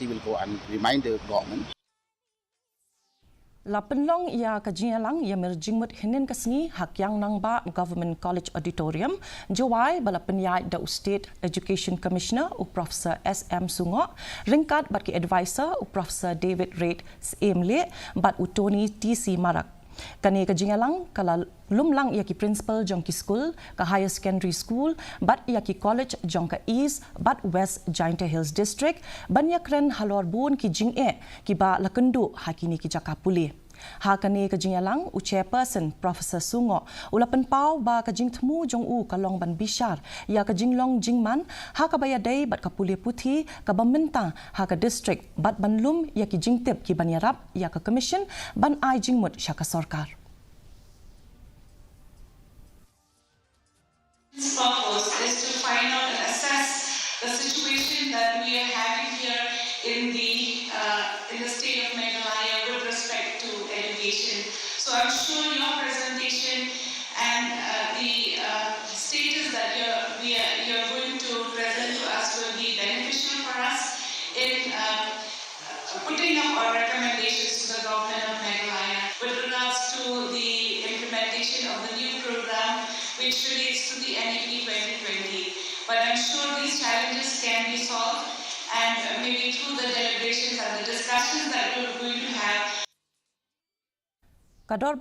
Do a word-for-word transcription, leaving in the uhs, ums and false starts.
He will go and remind the government. La pynlong ïa ka jingïalang ïa mir jingmut hynnin ka sngi ha Kiang Nangbah Government College Auditorium, Jowai, ba la pynïaid da u State Education Commissioner u Professor S M Sungoh, ryngkat bad ki advisor u Professor David Reid Syiem Lieh bad u Tony T C Marak. Kane ka jingïalang ka la lum lang ïa ki principal jong ki skul, ka higher secondary school, bad ïa ki college jong ka East bad West Jaintia Hills District, ban ïakren halor bun ki jingeh kiba la kynduh ha kine ki jaka pule. Ha kane ka jingïalang, u chairperson Professor Sungoh u la pynpaw ba ka jingthmu jong u ka long ban bishar ïa ka jinglong jingman ha kaba ïadei bad ka pule puthi kaba mynta ha ka district, bad ban lum ïa ki jingtip kiban ïarap ïa ka commission ban ai jingmut sha ka sorkar. Its purpose is to find out and assess the situation that we are having here in the, uh, in the state of Meghalaya with respect to education. So I'm sure your presentation and, uh, the, uh, status that you're, we are, you're going to present to us will be beneficial for us in, uh, putting up our recommendations to the government of Meghalaya with regards to the implementation of the new program which relates to the N E P twenty twenty. But I'm sure these challenges can be solved, and, uh, maybe through the deliberations and the discussions that we're going to have, ka dor